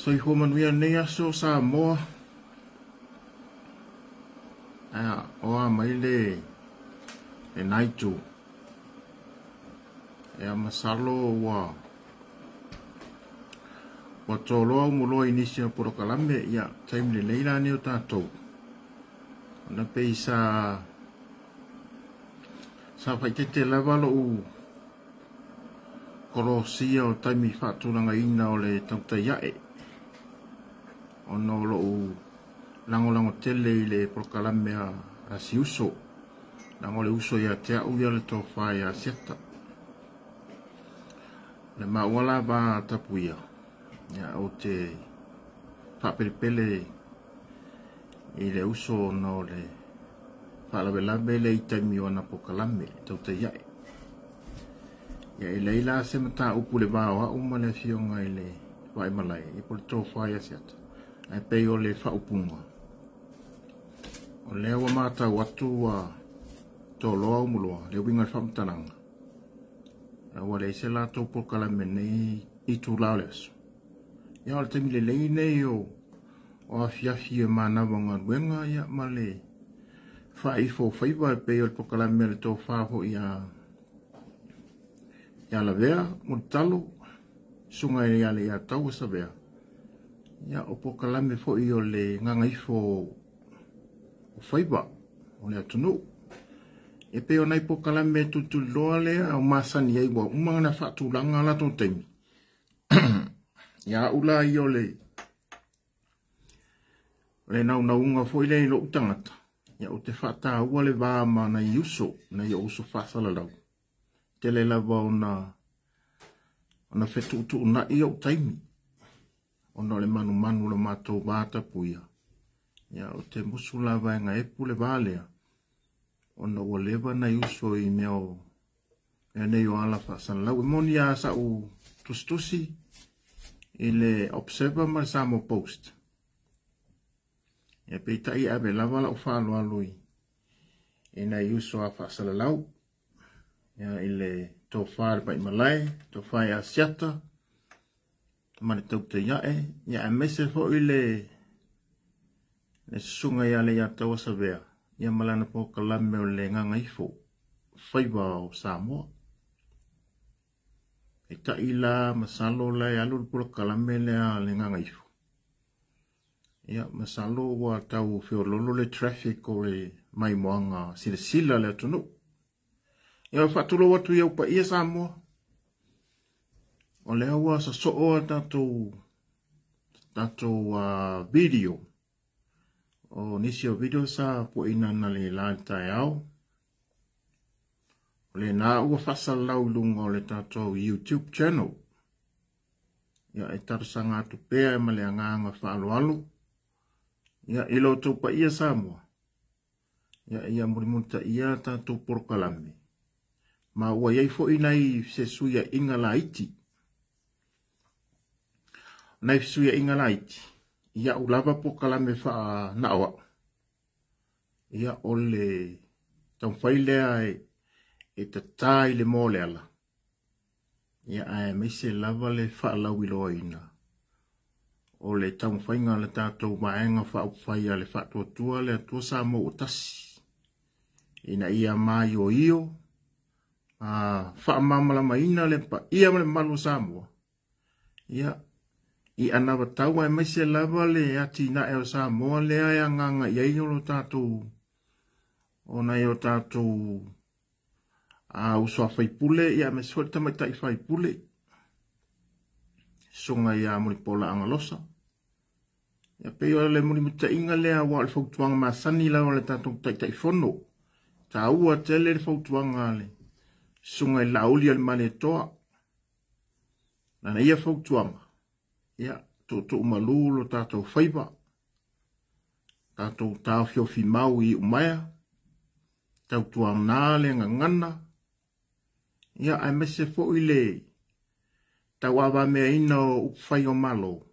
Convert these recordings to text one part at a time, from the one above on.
Soifua manuia lenei aso Samoa. Aia, oa mai le lena itu. Ia, masalo ua ua toloa umuloa i nisi o polokalame, ia, taimi lelei la nei o tatou. Ona pei sa sa faaitete lava lou kolosia o taimi faatulagaina o le tautai ae ona o lou lagolago tele i le polokalame a si uso. Leaga o le uso ia te au ia le tofa ia Asiata. O le maua la va tapuia, ia, ou te faapelepele i le uso ona o le faalavelave lea i taimi o ana polokalame tautai ae. Ia, e leai la se mataupu i le va o au ma le afioga i le Vaimalae, ia po o le tofa ia Asiata. Ae pei o le faaupuga, o lea ua matau atu ua toloa umuloa le uiga o le faamatalaga, a ua leai se latou polokalame nei itula o le aso. Ia, o le taimi lelei nei o afiafi e manava o galuega, ia, ma le faaifo o faiva e pei o le polokalame a le tofa foi ia Lavea Mulitalo, susuga ia Leiataua Savea. Ia, o polokalame foi o le gagaifo o faiva o le atunuu. E pei o nai polokalame tulituliloa lea o masani ai ua uma ona faatulaga latou taimi. Ia au la ia o le naunauga foi lea i lou tagata, ia, ou te faataua le va ma nai uso, nai uso faasalalau. Tele lava ona fetuutuunai ou taimi ona o le manumanu o le matou va tapuia. Ia, ou te musu lava e gaepu le va lea ona ua leva nai uso i mea o mea nei o ala faasalalau. E moni lava sa'u tusitusi i le Observer ma le Samoa Post. Ia, peitai e ave lava lau faaaloalo i nai uso a faasalalau. Ia, i le tofa i le Vaimalae, tofa i Asiata ma le tautai ae, ia, aemaise foi le susuga ia Leiataua Savea, ia, ma lana polokalame o le gagaifo faiva o Samoa. Peitai la, masalo la e alu le polokalame lea a le gagaifo. Ia, masalo ua tau feololo le traffic o le maimoaga silasila le atunuu. Ia, faatulou atu i au paia Samoa. O lea ua sosoo a tatou video. O nisi o video sa pueina na le la i le taeao. O lena ua faasalalau i luga o le tatou YouTube channel. Ia, e talosaga atu pea ma le agaga faaaloalo. Ia, i lo outou paia Samoa. Ia, ia mulimulitaia tatou polokalame. Ma ua iai foi nai fesuiaiga laiti. Nai fesuiaiga laiti. Ia au lava polokalame faanao au. Ia, o le taumafai lea e tatā i le moa o le ala. Ia, aemaise lava le faalauiloaina o le taumafaiga a le tatou vaega faaupufai a le Faatuatua le Atua Samoa ua tasi ina ia maioio faamalamalamaina le paia ma le mamalu o Samoa, ia, i anavatau aemaise lava le atinae o Samoa lea e agaga i ai o lo tatou o nai o tatou uso a faipule, ia, aemaise foi le tamaitai faipule, susuga ia Mulipola Agalosa. Ia, pei o le mulimulitaiga lea ua o le fautuaga masani lava o le tatou Taitaifono. Taua tele le fautuaga a le susuga i le Laauli a le Malietoa. Lana ia fautuaga, ia, tuutuumalu lo tatou faiva, tatou taofiofi mau i iumaea, tautuana le gagana, ia, aemaise foi le tauavameaina o upufai o Malo.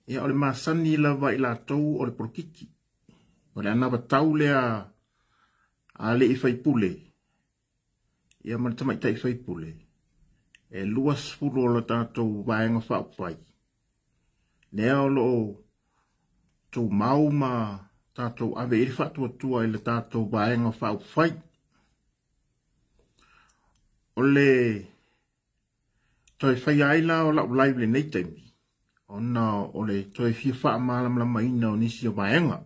Ia, o le masani lava i latou o le polokiki. O le anavatau lea a alii faipule, ia, ma le tamaitai faipule, e 20 o le tatou vaega faaupufai. Lea o lo o tumau ma tatou ave i ai le faatuatua i le tatou Vaega Faaupufai. O le toe faia ai la o lau live lenei taimi, ona o le toe fia faamalamalamaina o nisi o vaega.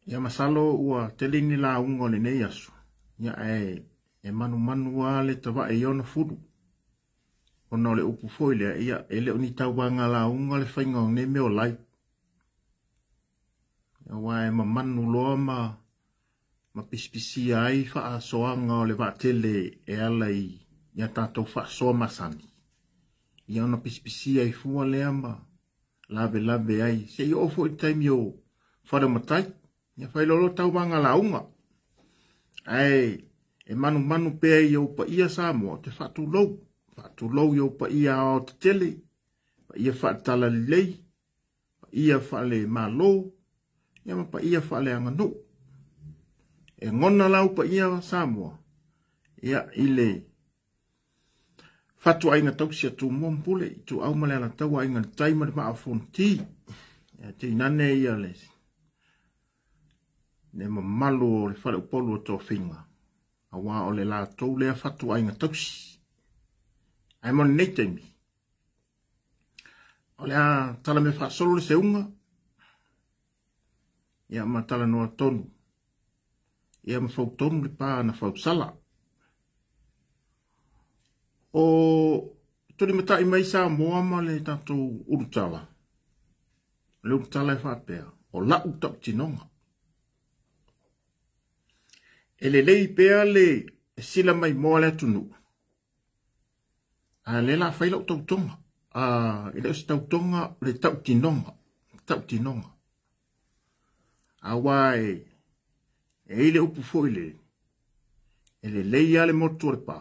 Ia masalo ua tele ni lauga o lenei aso, ia ae e manumanu lava le tavae i ona fulu. Ona o le upu foi lea, ia e le o ni tauvaga lauga le faiga o nei mea o live. Aua e mamanu loa ma ma pisipisia ai faasoaga o le vaatele e ala i a tatou faasoa masani. Ia ona pisipisia ai fua lea ma lavelave ai. Se i oo foi i le taimi o fale o matai, ia fai loa loa tauvaga lauga. Ae e manumanu pea i ou paia Samoa, ou te faatulou, faatulou i ou paia aoaotetele, paia faale-talalelei, paia faale-Malo, ia ma paia faaleaganuu. E gona lau paia Samoa, ia i le fatuaiga tausi a Tumua ma Pule, Ituau ma le Alataua, Aiga i le Tai ma le Vaa o Fonoti. Ia teinane ia le mamalu o le Faleupolu o Tofiga, aua o le latou lea fatuaiga tausi. Ae mo lenei taimi, o le a tala mea faasolo le seuga, ia ma talanoa tonu, ia ma fautonu le pa na fausala. O tulimatai mai Samoa ma le tatou ulutala, o le ulutala e faapea, o lau tautinoga. E lelei pea le sila mai moa le atunuu, a lea la fai lau tautoga. E le o se tautoga, o le tautinoga, tautinoga. Aua e i le upu foi le, e lelei lava le motu o le pa,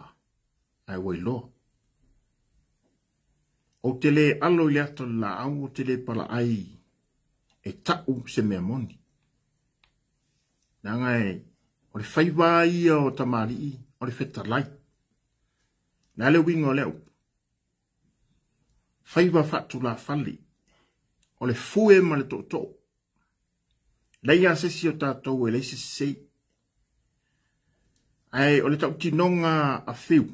ae ua iloa. Ou te le alo i le ata o le laau, ou te le palaai e tau se mea moni. Leaga e, o le faiva ia o tamalii, o le fetalai. Le a le uiga o lea upu? Faiva faatulafale, o le fue ma le tootoo. Leai lava se isi o tatou e leai se sese. Ae o le tautinoga a Fiu,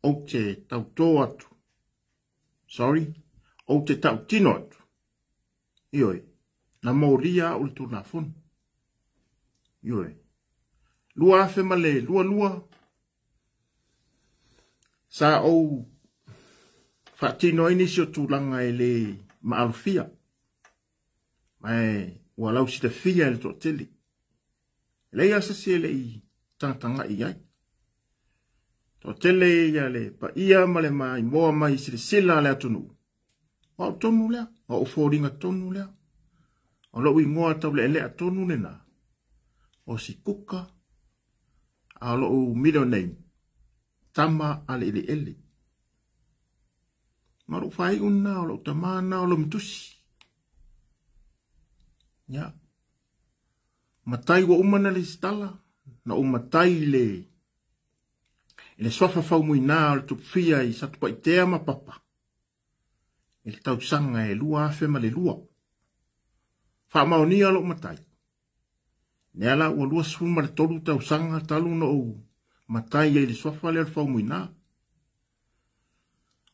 ou te tautō atu, sorry, ou te tautino atu, ioe, na molia au le Tulafono. Ioe. 2022, sa ou faatino ai nisi o tulaga e le maalofia, ma e ua lausilafia e le toatele. E leai lava se isi e le i tagatagai i ai. Toatele ia le paia ma le maimoa mai silasila a le atunuu. O au tonu lea, o au foliga tonu lea. O lou igoa taulealea tonu lena, o Sikuka, a o lou middle name, Tama a le Eleele. Ma lou faaiu lena, o lou tama lena o Lomitusi. Ia. Matai ua uma na lesitala, na ou matai i le i le suafa faumuina o le Tupufia i Satupaitea ma Papa i le tausaga e 2002. Faamaonia lou matai. Lea la ua 23 tausaga talu na ou matai ai i le suafa lea o le Faumuina.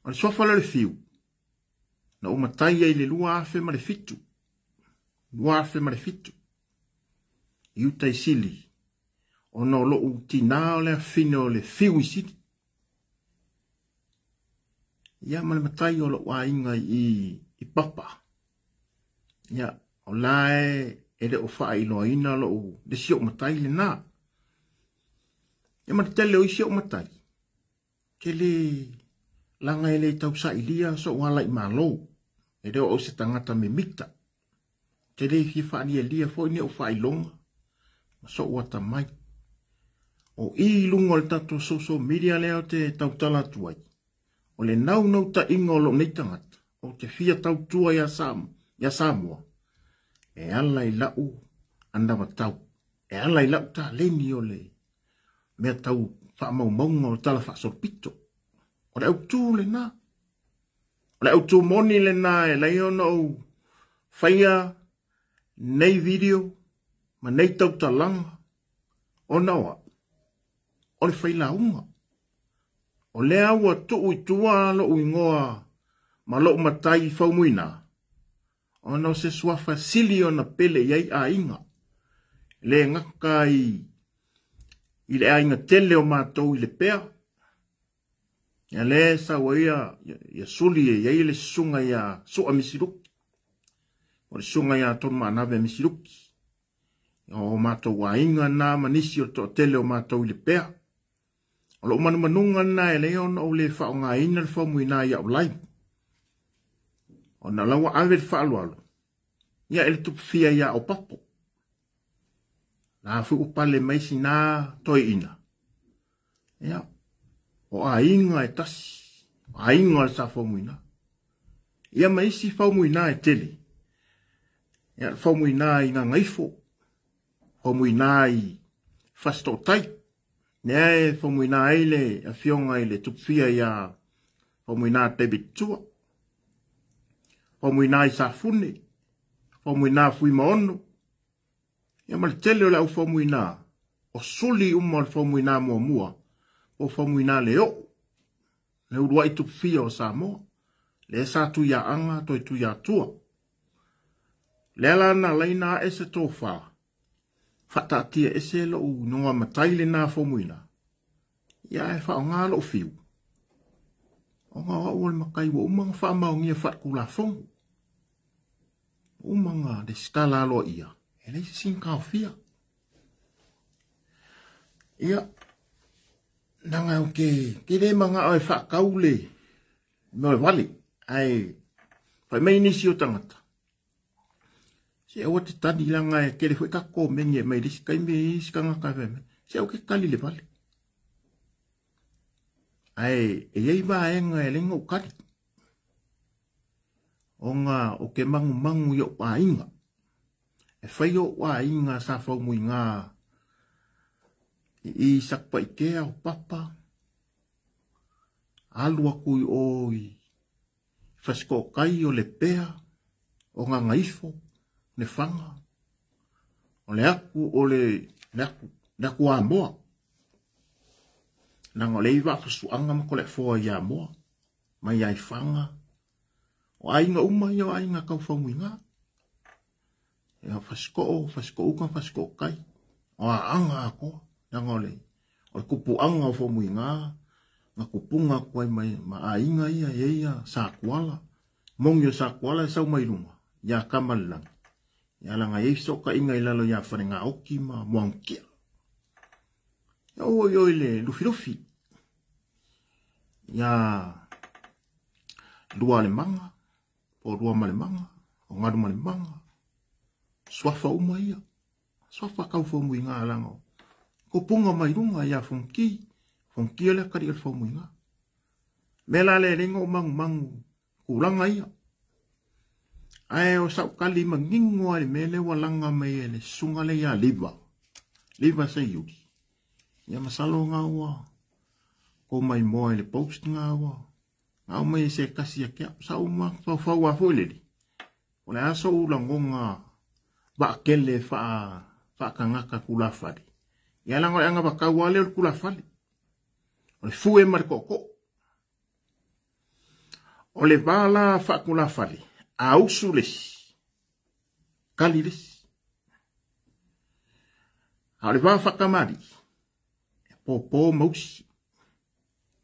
O le suafa lea o le Fiu, na ou matai ai i le 2007. 2007. I uta i Sili, ona o lou tinā o le afine o le Fiu i Sili. Ia ma le matai o lou aiga i, i Papa. Ia, o la e, e le o faailoaina lou, le isi ou matai lena. Ia ma le tele o isi ou matai, ke le laga e le tausailia so'u ala i Malo, e le o au se tagata mimita. Te le fia faalialia foi ni ou faailoga ma so'u atamai. O i i luga o le tatou social media lea ou te tautala atu ai, o le naunautaiga o lou nei tagata, ou te fia tautua ia ia Samoa, e ala i la'u anavatau, e ala i la'u taleni o le mea tau faamaumauga o tala faasolopito. O le autu lena. O le autu moni lena e lai ona ou faia nei video ma nei tautalaga ona o au, o le failauga. O lea ua tuu i tua lou igoa ma lou matai Faumuina, ona o se suafa sili ona pele i ai aiga. Le gata i le aiga tele o matou i Lepea, ia le sau ai ia suli e iai le susuga ia Sua Misiluki, o le susuga ia Tolumaanave Misiluki. O matou aiga na ma nisi o le toatele o matou i Lepea. O lou manumanuga na e lea ona ou le faaaogaina le Faumuina i au live. Ona la ua ave le faaaloalo ia e le tupufia ia Opapo. La foi ua pale mai sina toeaina. Ia, o aiga e tasi, aiga o le Sa Faumuina. Ia ma isi Faumuina e tele. Ia, Faumuina i Gagaifo, Faumuina i Fasitootai. Lea e Faumuina ai le afioga i le tupufia ia Faumuina David Tua. Faumuina i Safune, Faumuina Fuimaono. Ia ma le tele o le au Faumuina, o suli uma o le Faumuina muamua, o Faumuina le oo, le uluai tupufia o Samoa. Lea sa Tuiaaga toe Tuiatua. Lea la na laina ae se tofa, faataatia ese lou igoa matai lena Faumuina, ia e faaaoga lou fiu. Ona o au o le matai ua uma ona faamaonia faatulafono. Ua uma ona lesitala aloaia, e leai se sini taofia. Ia, leaga ou te le manao e faatau le mea o le vale, ae fai mai nisi o tagata, se aua te tali leaga e tele foi tatou komeni e aumai i le isi taimi e i ai isi tagata e fai mai, se aua te tali le vale. Ae e i ai vaega e leai ona ou tali, ona ou te magumagu i ou aiga. E fai ou aiga sa Faumuina i Satupaitea o Papa, alu atu i o i Fasitootai o Lepea, o Gagaifo, Lefaga, o le atu o le atu, le atu Amoa. Leaga o lea e i Vaafasuaga ma Toleafoa i Amoa, mai Aifaga. O aiga uma ia o aiga tau Faumuina. Ia Fasitoo, Fasitoouta, Fasitootai. O Aaga atoa. Leaga o le tupuaga o Faumuina, na tupuga atu ai ma aiga ia, e i ai Satuala. Moni o Satuala e sau mai luga, ia Tamalelagi. Ia laga e i ai fesootaiga i lalo ia Falegaoti ma Moanutia. Ia oo i o i le Lufilufi. Ia Lualemaga, po o Luamalemanga, o Galumalemanga. Suafa uma ia. Suafa tau Faumuina laga o tupuga mai luga ia Fonoti. Fonoti o le atalii o le Faumuina. Mea la lea e leai ona ou magumagu tulaga ia. Ae o sau tali manino lava i le mea lea ua laga mai e le susuga lea ia Liva. Liva Seiuli. Ia masalo nga ua kou maimoa i le post nga ua nga aumai e se tasi ia te au. Sa ou mafaufau lava foi lele. O le a sou lagona vaatele faatagata tulafale. Ia leaga o le anavatau lava lea o le tulafale. O le fue ma le tootoo. O le va la faatulafale, a usu le isi, kali le isi. A o le va faatamalii, e pōpō ma usi,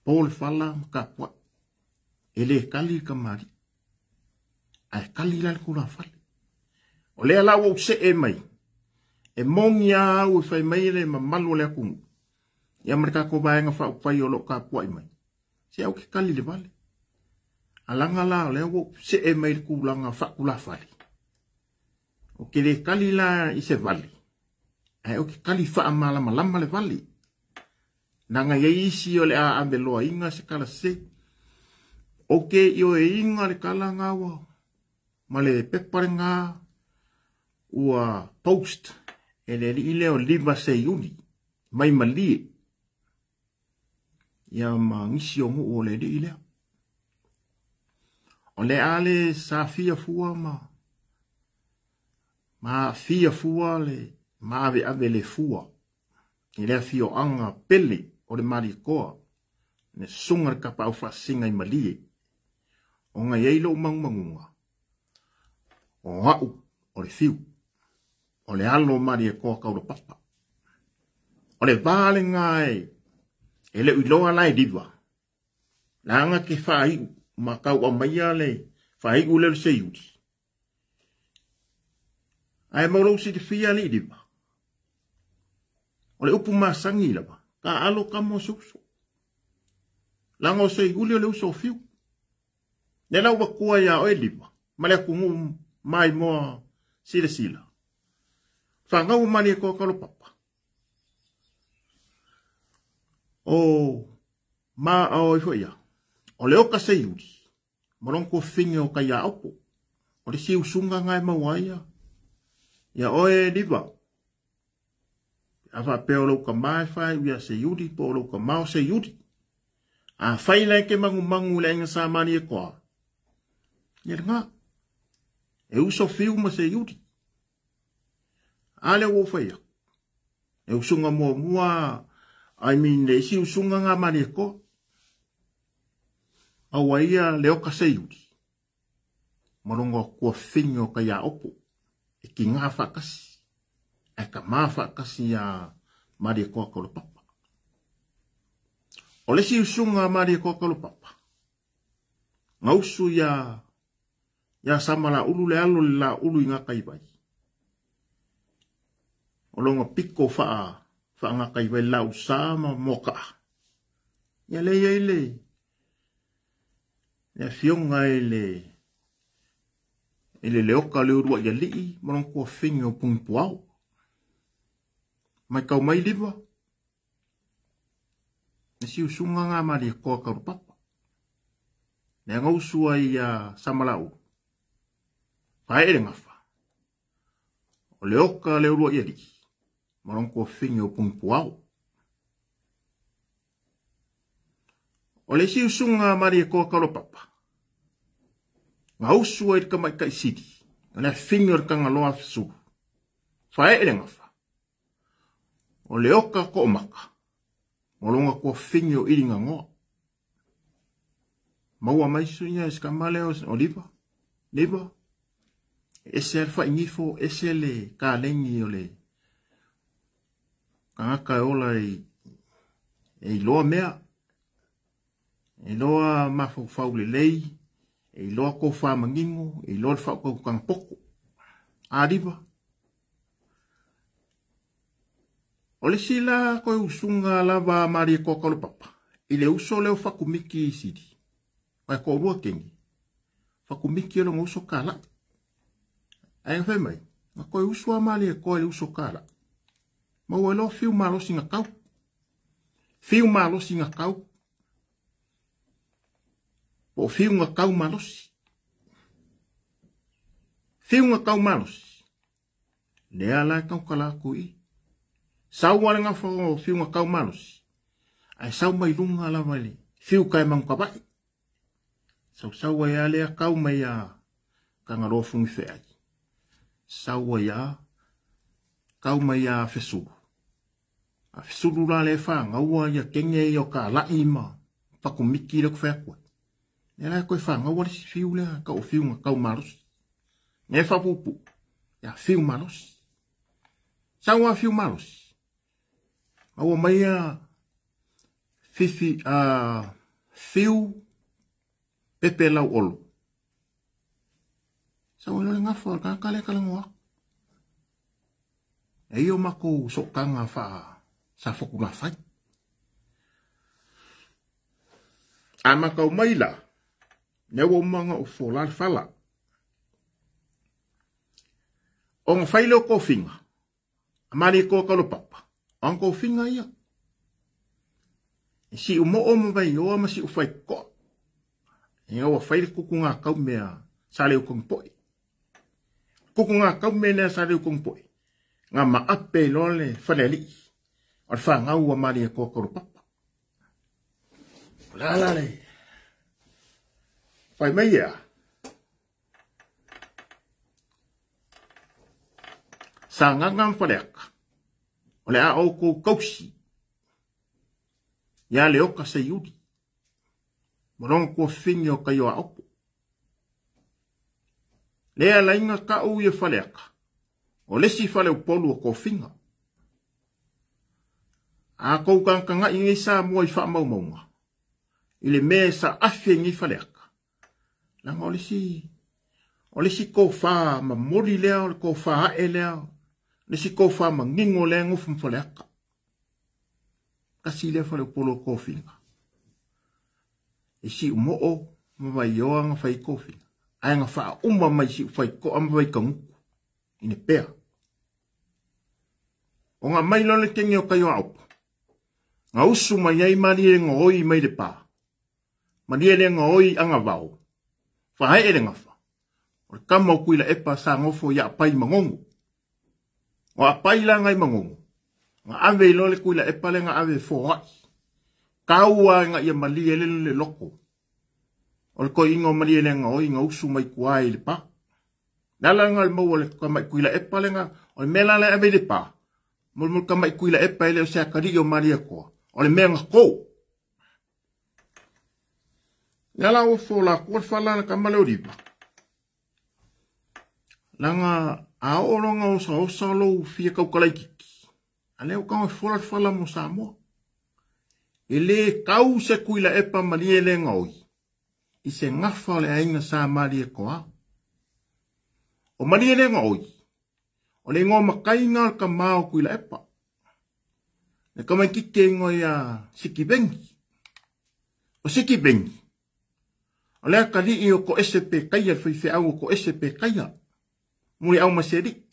pō le fala ma tapuai. E le kali le tamalii, ae kali la le tulafale. O lea la ua ou see mai, e moni lava au e fai mai le mamalu o le atunuu, ia ma le tatou vaega faaupufai o lo o tapuai mai, se au ke kali le vale. Alaga la o lea ua ou see mai i le tulaga faatulafale. Ou te le kali la i se vale, ae ou te kali faamalamalama le vale. Leaga e i ai isi o le a aveloaina se kala se. Ou te ioeina le kala nga ua ma le pepa lena ua post e le alii lea o Liva Seiuli mai Malie ia ma nisi o nuu o le alii lea. O le a le safia fua ma aafia fua le maaveave le fua i le afioaga pele o le Malietoa, le susuga i le Tapaau Faasisiga i Malie, ona e i ai lou manumanuga, o au o le fiu, o le alo o Malietoa Taulapapa. O le va lena e le o iloa la e liva, leaga ke faaiu ma tau aumaia le faaiu lea o le seiuli. Ae mo lou silafia alii liva, o le upu masani lava, taaalo tama o se uso. Leaga o seiuli o le uso o fiu. Lea la ua tua ia oe liva, ma le atunuu maimoa silasila. Fanau o Malietoa Kalopapa. O ma o ifo ia. O le oka seiuli, ma lona tuafafine o Taiaopo. O le isi usuga lena e maua ai ia oe liva. A faapea o lou tama e faaiu ia Seiuli po o lou tama o Seiuli. Afai la e te manumanu i le aiga Sa Malietoa, ia lena. E uso fiu ma Seiuli. A lea ua ou fai atu. E usuga muamua, I mean, le isi usuga nga Malietoa. Aua ia le oka Seiuli ma lona tuafafine o Taiaopo e tiga faatasi ae tama faatasi ia Malietoa Taulapapa. O le isi usuga a Malietoa Taulapapa, na usu ia Samalaulu le alo le laulu i Gataivai. O lona pito faa-Gataivai Lausa ma Moakaa. Ia lea i ai le afioga i le Leoka le uluai alii ma lona tuafafine o Pugipuao. Mai tau mai liva, le isi usuga nga Malietoa Taulapapa. Lea na usu ai ia Samalaulu, faee le gafa, o le oka le uluai alii ma lona tuafafine o Pugipuao. O le isi usuga a Malietoa Taulapapa, na usu ai le tamaitai sili, o le afine o le Tagaloa Fesulu, faee le gafa, o le oka toomaka, ma lona tuafafine o Iliganoa. Maua mai suia e se tama lea o liva, liva, ese le faigifo, ese le kalegi o le tagata e ola e iloa mea, e iloa mafaufau lelei, e iloa tofa manino, e iloa le faautautaga poto. A liva. O le isi la koe usuga lava a Malietoa Taulapapa, i le uso lea o Fakumiki i Sili, ae toalua keni, Fakumiki o lona uso kalai. Ae na fai mai, na koe uso a Malietoa i le uso kalai. Maua loa fiu malosi na kau. Fiu malosi na kau. Po o fiu na kau malosi. Fiu na kau malosi. Lea la e tautala atu i. Sau a le gafa o fiu na kau malosi. Ae sau mai luga lava i le fiu ka e manukavai. Sau sau ai a lea kau mai a Tagaloa Fugifeai. Sau ai a kau mai a Fesulu. A Fesulu la le whangaua ia kenge i o ka lai ma Fakumiki le ku whea koe. Lea la koe whangaua le si fiu lea ka o fiu nga kau malosi. Nge whapupu. Ia fiu malosi. Sau a fiu malosi. Maua mai a fifi a fiu pepe lau olo. Sau ai le gafa o le tagata lea e talanoa atu. E ia o matou sootaga faa sa fokulafai. A matau mai la, lea ua uma ona ou fola le fala. Ona fai lea o tofiga, a Malietoa Taulapapa, o ana tofiga ia. E siu moo ma Vaioa ma siu faitotoa. Ina ua fai le tutuga taumea sa le ukonipoi. Tutuga taumea lea sa le ukonipoi. Nga maape loa le falealii. O le fanau a Malietoa Taulapapa. O le ala le fai mai ia. Sagaga ma Faleata, o le a outou tausi ia Leota Seiuli ma lona tuafafine o Taioaopo. Lea laiga tau ia Faleata, o le isi faleupolu o tofiga. A tou tagatagai nei Samoa i faamaumauga, i le mea e saafi ai nei Faleata, leaga o le isi o le isi tofa mamoli lea, o le tofa ae lea, o le isi tofa manino lea e nofo ma Faleata. Tasi lea faleupolu o tofiga. E Siumoo ma Vaioa na fai tofiga, ae na faauma mai Siufaitoa ma Vaitagutu i Nepea. Ona mai loa le teine o Taioaopo, na usu mai ai Malielegaoi mai Lepa, Malielegaoi agavao, faaee le gafa, o le tama o Tuilaepa sa nofo i Apai Manono. O Apai la nai Manono, na ave i loa le Tuilaepa lea na ave e foai. Taua ina ia malie le le loko. O le toeaina o Malielegaoi na usu mai tua i Lepa. Le ala lena o le maua o le tamai Tuilaepa lena, o le mea la lea e ave i Lepa, mo le tamai Tuilaepa e le o se atalii o Malietoa, o le mea na to. Ia la ua fola atu le fala le tama lea o Liva. Leaga a oo loa ona osaosa lou fia taukalaititi, a lea ua tago e fola le fala mo Samoa. E le tau se Tuilaepa malie le gaoi i se gafa o le aiga sa Malietoa. O malie le gaoi, o le igoa makaiga o le tama o Tuilaepa. Le tamaititi e igoa ia Sitiveni. O Sitiveni, o le atalii o Toese Petaia, le faifeau o Toese Petaia, Muliau ma Selii,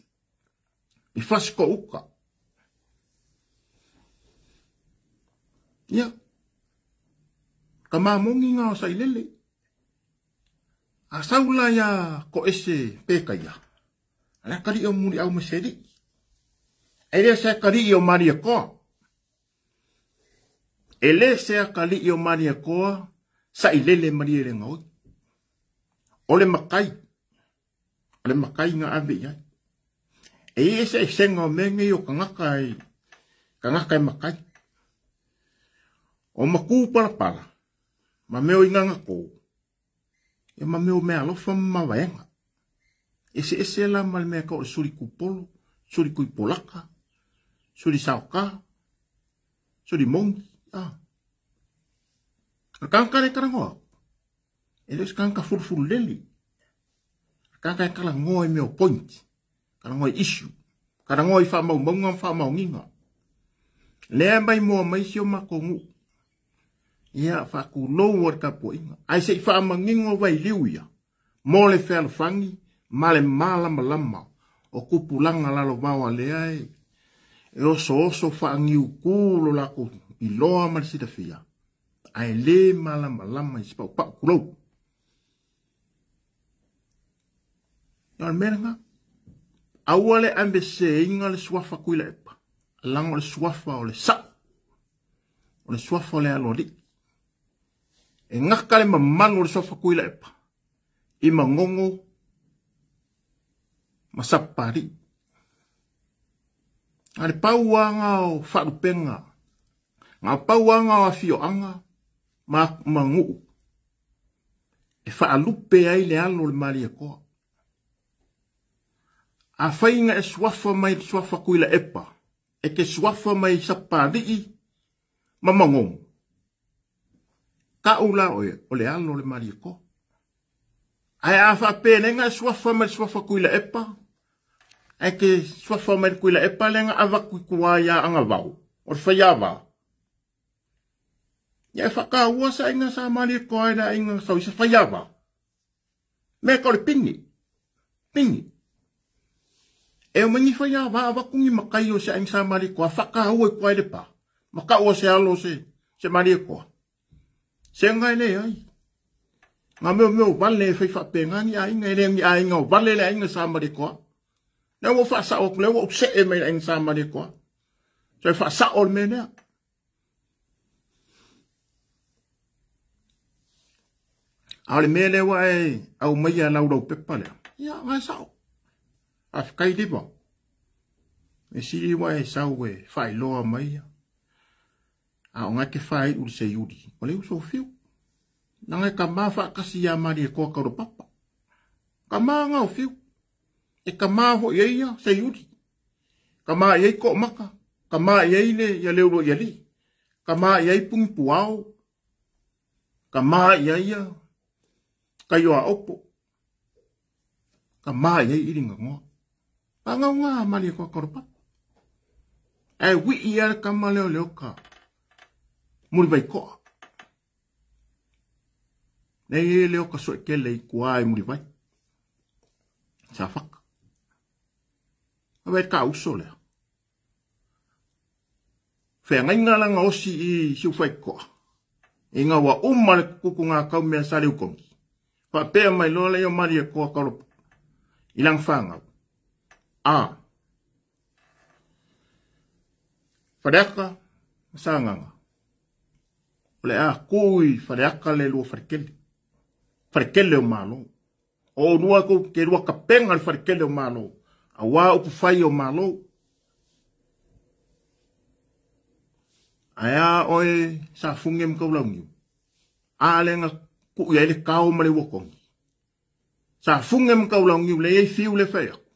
i Fasitouta. Ia, tama moni na o Sailele. A sau la ia Toese Petaia, le atalii o Muliau ma Selii. E le se atalii o Malietoa. E le se atalii o Malietoa, Sailele Malielegaoi. O le matai, o le matai na ave i ai. E i ai eseesega o mea nei o tagata e, tagata e matai. O maku palapala, ma mea o inagakō, ia ma mea o meaalofa ma mavaega. Eseese la ma le mea tau o le suli kupolo, suli kuipolaka, suli saoka, suli mongi. Ah. O le tagata lea e talanoa atu, e le o se tagata fulufululele. O le tagata e talanoa i mea o point, talanoa i issue, talanoa i faamaumauga ma faamaoniga. Lea mai moa mai si o matou nuu. Ia, faatulou o le tapuaiga. Ae se i faamanino vailiu ia, mo le fealofani ma le malamalama o tupulaga lalovaoa lea e osooso faaniutu lo latou iloa ma le silafia, ae le malamalama i se paupau tulou. O le mea lena. Aua le aveseina le suafa Tuilaepa, leaga o le suafa o le sao, o le suafa o le aloalii. E gata le mamalu o le suafa Tuilaepa i Manono ma Sapapalii. A le pau lava o faalupega, na o pau lava o afioaga ma nuu e faalupe ai le alo o le Malietoa. Afai na e suafa mai le suafa Tuilaepa, e te suafa mai Sapapalii ma Manono, tau la oe o le alo o le Malietoa. Ae a faapea e suafa mai le suafa Tuilaepa, ae te suafa mai le Tuilaepa lea na avatu i tua ia Agavao, o le faiava. Ia e faataua se aiga sa Malietoa i le aiga sau i se faiava. Mea ka o le pine. Pine. E o mai ni faiava avatu ni matai o se aiga sa Malietoa, faataua i tua i le pa. Ma tau o se alo se Malietoa. Se nga e le ai. Nga mea mea o vale e fai faapena ni aiga, e le ni aiga o vale le aiga sa Malietoa. Lea ua faasao atu, lea ua ou see mai le aiga sa Malietoa. So e faasao le mea lea. A o le mea lea ua e aumaia lau lau pepa lea, ia, nga e sao. Faafetai Liva. E sili ua e sau e faailoa mai ia. A o ngae ke fai uli se iuli. O le uso fiu. Na ngai ka ma whaakasi ia mari e koa kauro papa. Ka maa ngau fiu. E ka maa ho ia ia se iuli. Ka maa ia i ko maka. Ka maa ia i le ia leulo ia li. Ka maa ia i pungi puao. Ka maa ia ia kaioa opo. Ka maa ia i iringa ngoa. Pa ngau ngā mari e koa kauro papa. E wi ia le kama leo leo ka. Muri vai koa. Nei e leo ka soe kele i kua e muri vai. Sa whaka. Awe ka uso lea. Whea ngai ngā langa osi i siu whai koa. E ngā wa uma le kuku ngā kau mea sa leu kongi. Wha pea mai loa leo mari e koa karopa. I lang whangau. A. Whareaka, sanganga. O le a kui whareaka le lua wharekele. Wharekele o malo. O rua ko ke rua kapenga le wharekele o malo. A wā upu whai o malo. Aia oe sa funge mkau laungiu. A lenga ku ia le kao ma le wakongi. Sa funge mkau laungiu le ei fiu le whai aku.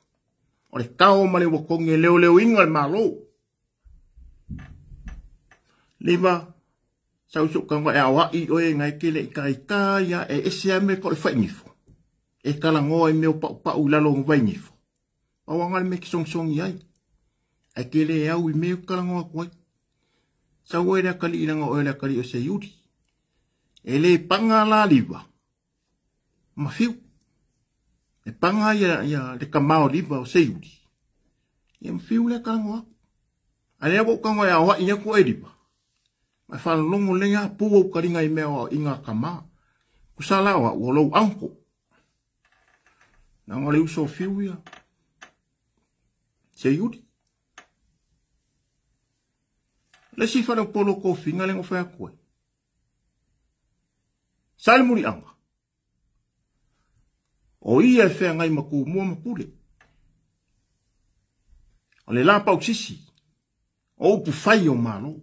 O le kao ma le wakongi leo leo inga le malo. Lima, sa usu kanga e awa i oe ngai kele i kai kai e ese ame ko le whai ngifo. E kala ngoa i meo pau pau lalo ngwai ngifo. Pau anga le me ki song song i ai. E kele e au i meo kala ngoa kuai. Sa oe lea kali i langa oe lea kali o se iuri. E le panga la liwa. Ma fiu. E panga ia le kamao liwa o se iuri. E ma fiu lea kala ngoa. A lea wau kanga e awa i aku e liwa. Ma whalongo lenga pua u karinga i mea o inga kama. Kusala wa ua lou anko. Nanga le uso fiu ia. Se iuri. Le si whare polo ko finga lengo whea koe. Sale muri anga. O ia e whea ngai maku mua mapule. O le la pau sisi. O upu whai o malo.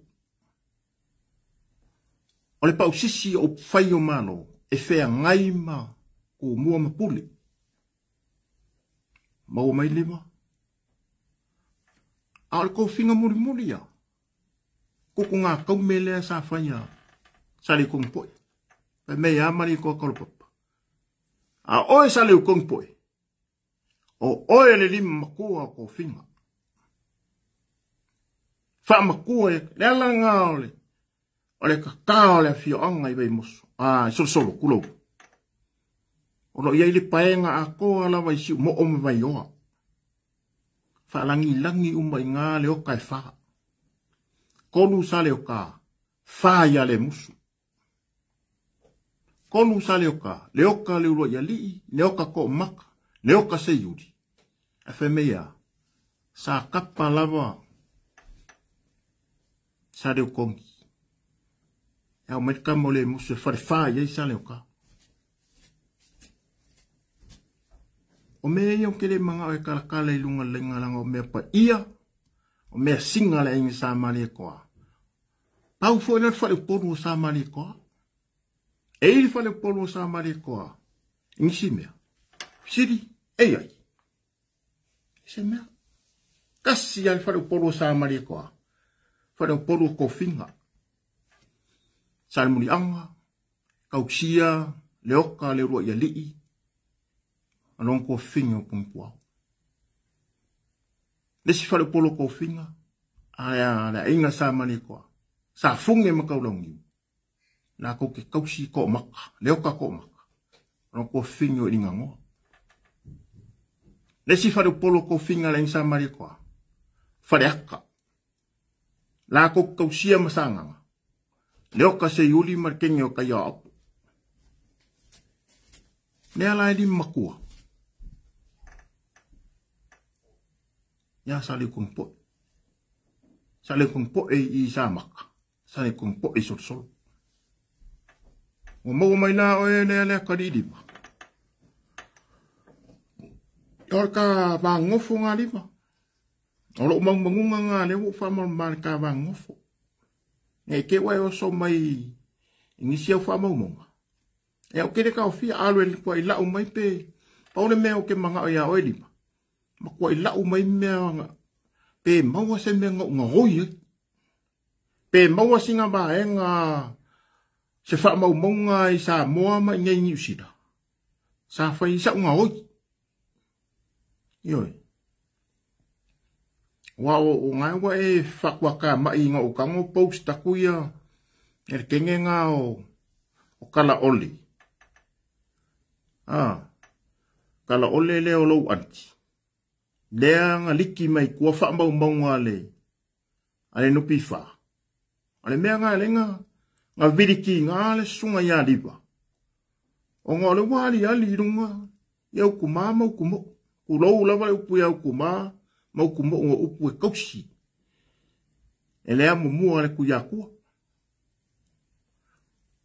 O le pau sisi o upu whai o malo. E whea ngai maku mua mapule. Maua mai lima. A o le kōwhinga muri muri ia. Koko ngā kaumelea sa whaia. Sa le kong poe. Pai mei a mari koa kalopapa. A oe sa le kong poe. O oe le lima makua o kōwhinga. Wha makua e le ala ngā o le. O le kakaa o le awhioanga i wei moso. A, i solo solo, kulou. O lo ia i le paenga a koa lawa i siu mo o me vai oa. Wha langi langi uma i ngā le oka e wha. Kolu sa le oka, wha ia le musu. Kolu sa le oka, le oka le ulua ia lii, le oka ko maka, le oka se iuri. E whe mea, sa kapa lava, sa le okongi. E au mai mo le musu e whare wha ia i sa le oka. O mea ia o kele manga o e kalakala i lunga lenga langa o mea pa ia, o mea singa le inga sa mali e koa. Pau fo ina whare upolu o sa mali e koa. E i whare upolu o sa mali e koa. Ingisi mea. Siri, e ai. Se mea. Kasi ai whare upolu o sa mali e koa. Whare upolu o kōwhinga. Sa le muri anga, kausia, le oka, le rua ia lii. Along kōwhinga o pungpuau. Le si whare upolu o kōwhinga. Aia, le inga sa mali koa. Sa funge makau laungiu. Nā kou ke kausi ko maka. Le oka ko maka. Along kōwhinga o inga ngoa. Le si whare upolu o kōwhinga le inga sa mali koa. Whare aka. La kou kausia masanganga. Le oka se iuli mar kenge o kai apu. Le ala e lima makua. Ia sa le kong poe. Sa le kong poe i sa maka. Sa le kong poe i solo solo. O maua mai la oe lea lea kari lima. Ia ka mangofo ngā lima. O lou magumaguga ga lea ua ou faamalamalama i le kavagogofo. Ne i te i ua e oso mai i nisi au faamaumauga. Ia ou te le taofia alu e tuai lau mai pe pau le mea ou te manao ia oe lima. Matuai lau mai mea pe maua se mea na ou gaoi ai. Pe maua sina vaega se faamaumauga i Samoa ma i nei Niu Sila. Sa fai i sa'u gaoi. Ioe. Aua o gae ua e faatuakamai ina ou tago post atu ia e le kene na o Kalaole. Ah, Kalaole lea o lou aunty. Lea na liki mai tua faamaumauga a le NPF. O le mea na lea na vilikiga le susuga ia Liva. Ona o le ua aliali i luga i aukumā ma aukumoo. Tulou lava le upu i aukumā ma aukumoo o upu e tausi. E le amomua a le Tuiatua.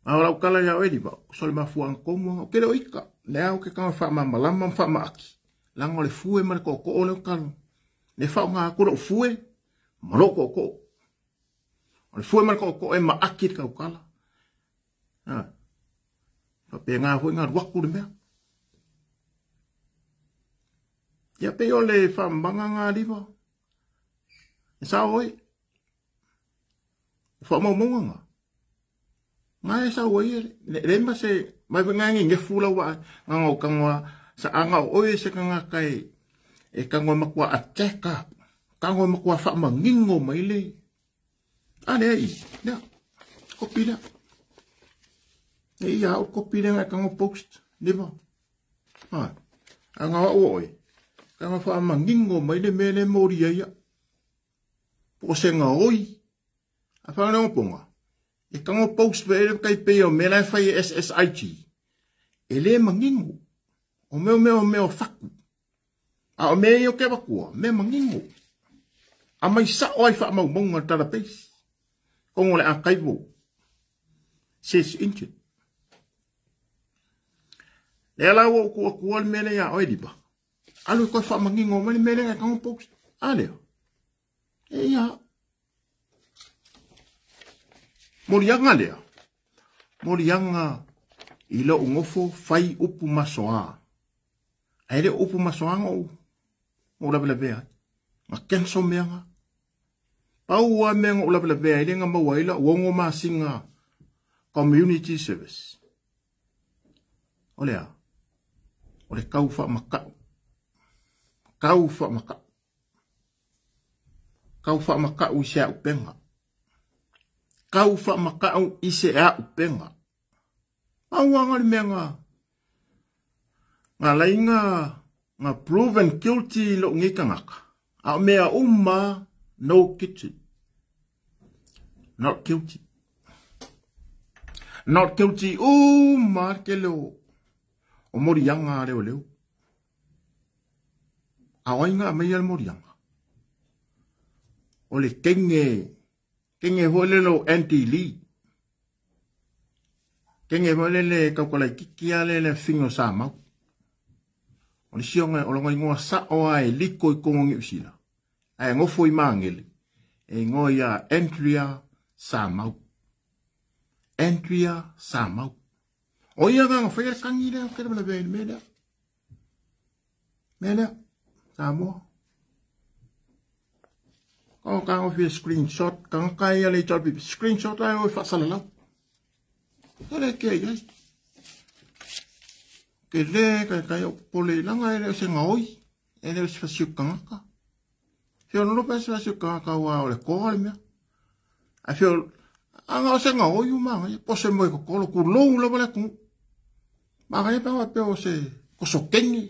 A o lau tala ia oe Liva, so le mafuaaga tonu lava, ou te le o ita. Lea ou te tago e faamalamalama ma faamaati, leaga o le fue ma le tootoo lea ou te tago. Le faaaoga atu lou fue ma lou tootoo. O le fue ma le tootoo e maati le tautala. Faapena foi na alu atu le mea. Ia pei o le faamamaga na Liva. E sao oi. O faamaumauga na. Na e sau ai le le ma se mai nga ngi ngefu la wa nga ngau kangoa sa anga o oi se kanga kai e kangoa makua attack kangoa makua faamangingo mai le a lea i lea kopi lea e ia au kopi lea ngai kango post liva a anga o oi kanga faamangingo mai le mea le mori ai ia po o se gaoi a whanau ponga e kango post pe ele kai pe o mea la e fai e SSIG e le mangingo o mea mea o mea o faku a o mea ia o ke wakua mea mangingo a mai sao ai faamaumauga le database kongo le archival search engine lea la ua ou tuu atua le mea lea ia oe Liva alu e toe faamangingo mai le mea lea e kango post a lea e ia moliaga lea moliaga i lou nofo fai upu masoa ae le o upu masoa na ou lavelavea ai na cancel mea na pau a mea na ou lavelavea ai lea na maua ai lau 6 masina community service o le a o le tau faamakau tau faamakau tau faamakau i se aupega tau faamakau i se aupega pau aga le mea na na laina na proven guilty lou nei tagata a o mea uma no guilty not guilty not guilty uma le tele o moliaga a leoleo a o ai na aumaia le moliaga o le kenge kenge foi lele o Andy Lee kenge foi lele taukalaititi a lele afifine o Samau o le isi o lona igoa sao a e liko i totonu o Niu Sila ae nofo i Magele e igoa ia Andrea Samau Andrea Samau o ia na faia le kagi lea ou te lavelavea i le mea lea mea lea Samoa o ka fia screenshot kanga ia le HRPP screenshot ai o faasalalau e le ke ai ke le kai kai o pole langa e le o se gaoi e le o se fasiu kangaka fio no pa se fasiu kangaka wa o le koa le mea a fio anga o se gaoi uma ngai po se moe kokolo ku lou lava le ku ma ngai pa wa pe o se kosokengi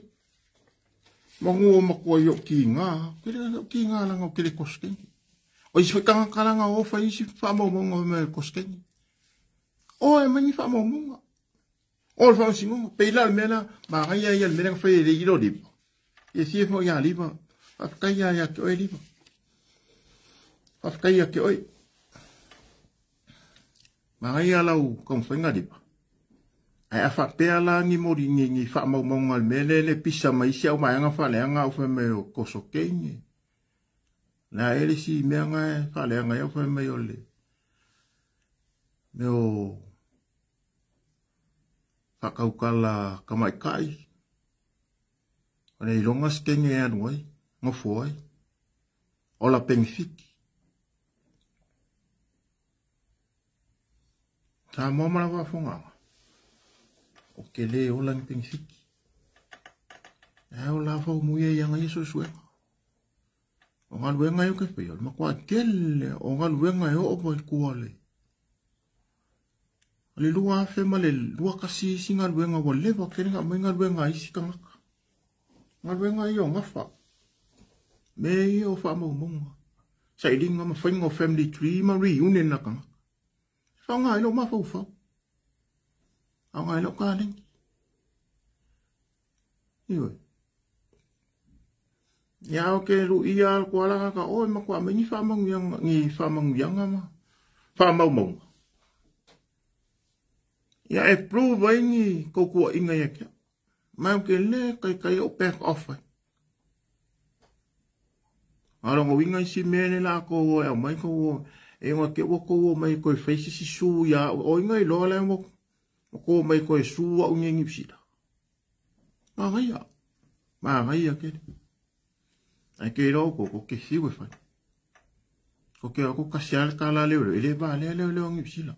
mangu o makua i o ki ngā ke le ki ngā langa o ke le kosokengi o isi kangaka langa o fa isi faamaumauga me kosokengi o e mai ni faamaumauga o le faamasinoga pei la le mea la magaia ia le mea lea na fai e le ilo liva ia fia foi ia liva faafetai ia ia te oe liva faafetai ia te oe magaia lau taumafaiga liva ae a faapea la ni moli ni faamaumauga o le mea lea le pisa mai isi au vaega faaleaga au fai mai o kosokeine Le a e le isi mea nga e faaleaga ai au fai mai o le mea o faakaukala tamaitai, o le iloga se kenge e alu ai, nofo ai, ola penefiti. Samoa ma lau faafofogaaga, ou te le ola ni penefiti. Ae o la faumuia i aga ia suesuega. O galuega ia ou te faia, o le matua tele o galuega e oo mai tua le o le 2000 ma le 21 isi galuega ua leva tele na aumai galuega a isi tagata. Galuega ia o gafa. Mea ia o faamaumauga. Sailiga ma faiga o family tree ma reunion a tagata. E faaaoga ai lou mafaufau. Faaaoga ai lou kaleni. Ioe. Ia o ke luia al ko ala ka oi ma kwa ni faamanuiaga ni faamanuiaga ma faamaumauga. Ia e prove ai ni koukuaiga ia te au. Ma ou te le taitai ou back off ai. A lona uiga isi mea le latou o e aumai tou e ona te ua tou omai toe fai se isi su ia au. O inga iloa lea ua tou omai toe su au nei Niu Sila. Manaia. Manaia tele. Ae te iloa outou, tou te fiu e fai. Tou te o kasi lava le tala leoleo, e le valea leoleo a Niu Sila.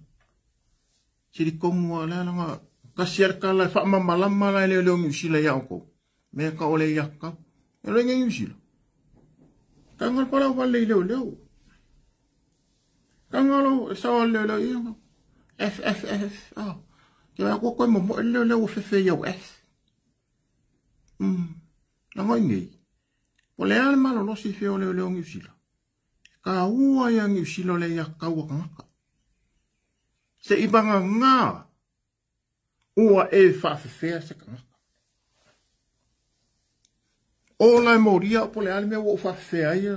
Sili tonu lava lea laga kasi lava le tala e faamamalama la e leoleo Niu Sila ia outou. Mea ka ole ia kau. E loa Niu Sila. Tanga le palau vale i leoleo. Tanga lo e sao le leoleo ia. F F F. Ah. Ke a ko koe mo le leoleo fefe ia F. Laga i nei. Po le a le malolosi fea o leoleo Niu Sila. E kaua ia Niu Sila o le ia kau a tagata. Se i vagagā ua e faafefea se tagata. O la e molia po le a le mea ua ou faafefea ai ia.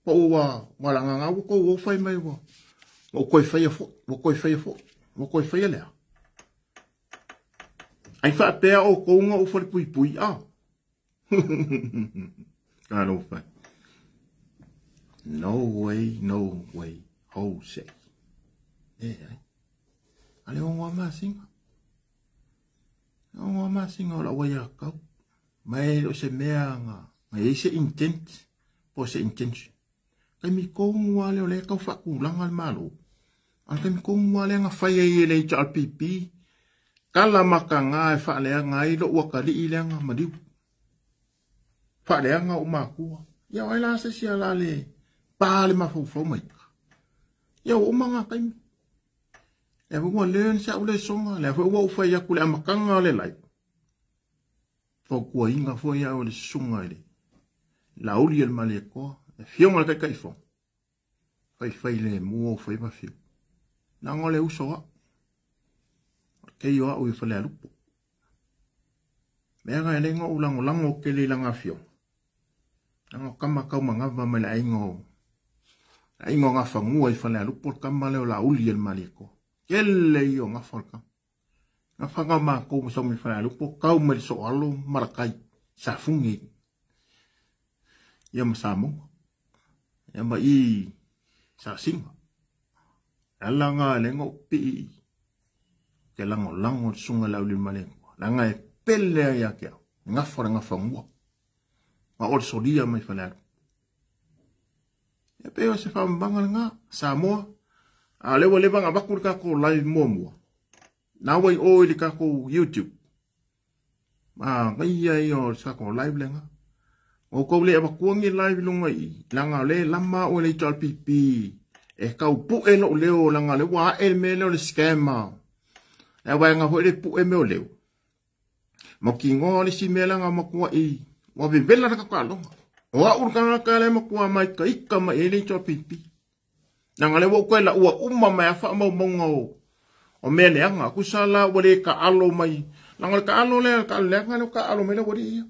Po ua lagaga ua tou o fai mai ua ua ou toe faia foi, ua toe faia foi, ua toe faia lea. Ai faapea outou na ou falepuipui a. Talofa. No way, no way, Jose. E ai. A le ongo a masina. Le ongo a masina o lau ai a kau. Ma e o se mea nga, nga i se intent, po se intention. Taimi tonu lava lea o lea e tau faatulaga le Malo. A o le taimi tonu lava lea na fai ai e le HRPP tala mataga e faaleaga ai lou atalii lea na maliu. Faaleaga ou matua. Ia o ai la se isi o le a le pa le mafaufau mai. Ia ua uma na taimi. Lea foi ua learn si au lesoga. Lea foi ua ou fai atu i le amataga o le live. Fautuaina foi au e le susuga i le Lauli o le Malietoa, le afioga i le Taitaifono, faifai lemu ou faiva fiu. Leaga o le uso au, o le keio au i Falealupo. Mea na e le na ou lagolago tele i lana afioga. Leaga o tama tau manava mai le aiga o le aiga o Gafanua i Falealupo, le tama lea o Lauli o le Malietoa. Tele ia o gafa o le tama. Na whanga mākou ma sau mai Falealupo, kau mai le soalo malakai, Safune ia ma Samoa. Ia ma i Sasinga. Ala ngā le ngā pii te lango lango le sunga le auli male. Langa e pele ai a ke au. Ngafa le ngafa ngua. Ma ole solia mai Falealupo. Ia pe o se whaambanga ngā Samoa. A lewa leva ngā vaku le kako live muamua. Na wai o i le kako YouTube. Ma ngai ia o le kako live lenga. O kou le avatua ni live lunga i. Langa le lama o le HRPP. E kau pu'e lou leo langa le ua ae le mea lea o le scammer. E waenga foi le pu'e mea o leo. Ma kingoa le si mea langa matua i. Ua vevela le kakaloga. O au le tagata lea matua mai ka ika mai e le HRPP. Langa le ua ukai la ua uma mai a faamaumauga o mea leaga. Kusa la ua le kaalo mai. Langa le kaalo lea, le kaalo leaga lea o kaalo mai le ualii ia.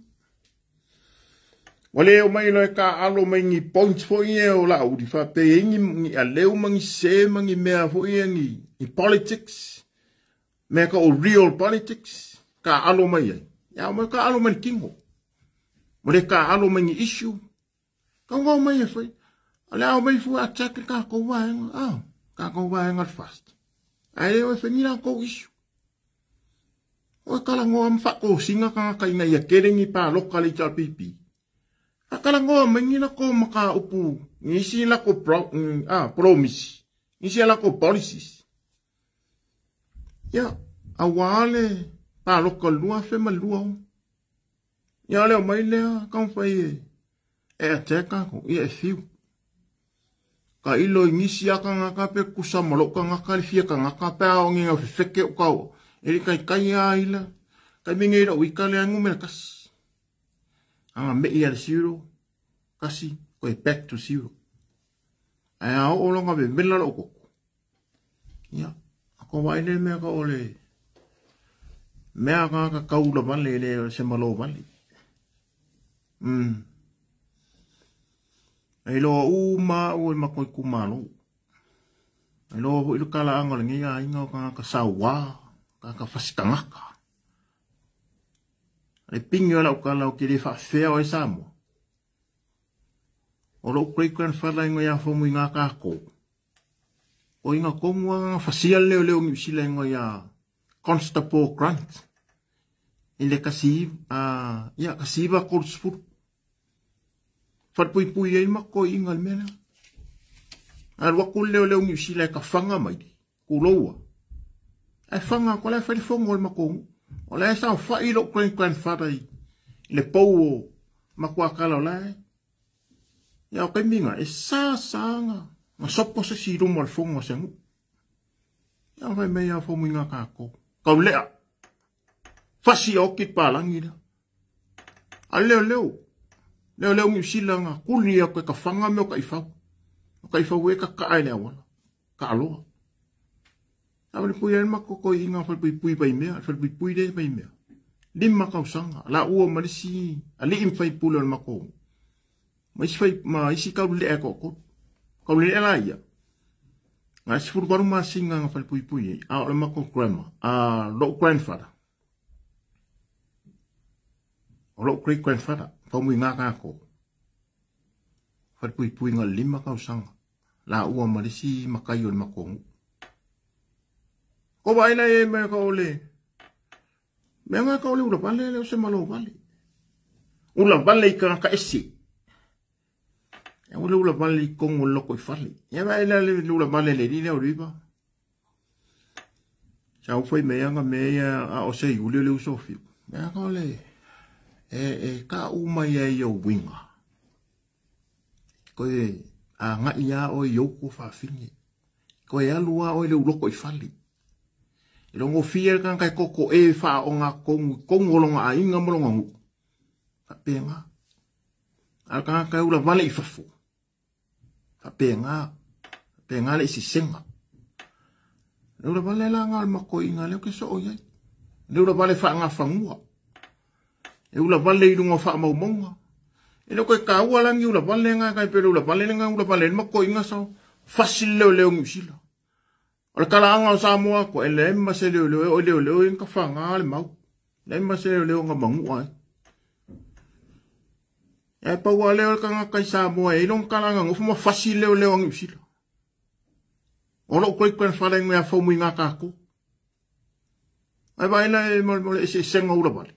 Ua le omai loa e kaalo mai ni points foi ia o Laauli faapea e i ai ni aleu ma ni se ma ni mea foi ia ni politics, mea ka o real politics, kaalo mai ai. Ia omai kaalo mai le tino. Ua le kaalo mai ni issue. Kaugao mai e fai. O le ao mai fua attack le tatou vaega, tatou vaega le FAST. Ae le o e fai ni latou issue. O e talanoa ma faatosina tagata ina ia tele ni paloka a le HRPP. Faatalanoa mai ni latou mataupu, nisi latou promise, nisi a latou policies. Ia, aua le paloka o le 2026. Ia, o le omai lea taumafai e attack tatou, ia e fiu. Ka ilo i nisi a tagata pe tutusa ma lou tagata le fia tagata pe a o ni fefeke o kau. E le taitai a ila. Taimi nei lou ita lea numera 1. Anga me i a le 0, 1, koe back to 0. Ae a oo longa vevela lou toto. Ia, ako vai le mea ka o le mea ka ka kaula vale le se malo vale. Ai loa uma au e makoi kumalo. Ai loa hui le kalaanga o le ngai aiga o kangaka sauā, kangaka fasikangaka. Le pingi o lau kala o ke le faafea o e Samoa. O lou great grandfather ingo ia fomu i ngā kākou. O inga kongu a ngā fasia leo leo Niu Sila ingo ia Constable Grant. I le kasi, ia, kasi iwa kolu sefulu. Wharepuipui ai mako i inga le mea lea. Alu aku le leo leo Niu Sila e ka whanga mai, kuloua. Ai whanga, ko lai whai fongo le mako. O lai sa whai lo great grandfather i le pau o makua kala o lai. Ia o kaiminga, e sa sanga. Nga sopo se si rumo le fongo se ngu. Ia whai mei a fomu i ngā kākou. Kau lea. Fasi o ki pālangi la. A leo leo. Leo leo Niu Sila ngā kuli a koe ka whanga me o ka ifau. O ka ifau e ka kaa le awala. Ka aloa. A wale pui ai mako koi i ngā whale pui pui pai mea. Whale pui pui le pai mea. Lima kausanga. La ua malisi. A li imwhai pule o le mako. Ma isi whai, ma isi kau le e koko. Kau le e la ia. Ngā isi furu waru masinga ngā whale pui pui e. A o le mako grandma. A lou grandfather. O lou great grandfather. Pau mui ngā kākou. Whale pui pui ngā lima kausanga. La ua malisi makai o le mako ngu. Ko vai nei e mea ka ole. Mea ngā ka ole ula vale le o se malo vale. Ula vale i ka esi. E ule ula vale i kongo loko i fale. Ia vai le le ula vale le li le o riva. Sa ufai mea nga mea a o se ule le usofi. Mea ka ole. E ka uma ia i o winga. Koe a nga ia o i oku whawhine. Koe alua o i le uloko i fale. E longo fia le kankai koko e wha o ngā kongu, kongu o longa a inga mo longa ngu. Whapenga. A kankai ula vale i fafu. Whapenga. Whapenga le isi senga. Le ula vale la ngā le mako inga leo ke so o iai. Le ula vale wha ngā whangua. E ula vale i lunga wha maumonga. E leo koe kaua langi ula vale ngā kai pere ula vale ngā ula vale le mako inga sao. Fasil leo leo Niu Sila. O le kalaanga o Samoa ko e le emma se leo leo o leo leo inga whanga le mau. Le emma se leo leo ngā mangua e. E paua leo le kanga kai Samoa e ilong kalanga ngofu ma fasi leo leo Niu Sila. O lou great grandfather ngea fomu i ngā kākou. Ai vai la e mole mole e se senga ula vale.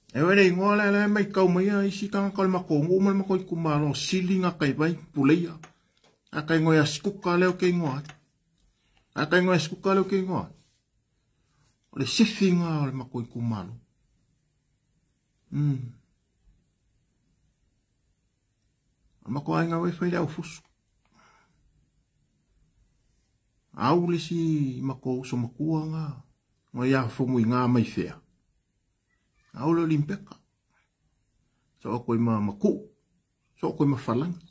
E wele ingoa le le mai kau mai a isi kanga ka le mako ngu ma le mako i kumalo sili ngā kai vai puleia. A kai ngoia skuka leo ke ingoa. A kai ngoia skuka leo ke ingoa. O le sifi ngā o le mako i kumalo. O mako ai ngā wei whai le au fusu. Au le si mako uso makua ngā. Ngoia fomu i ngā mai whea. Au le limpeka. So o koe ma maku. So o koe ma whalangi.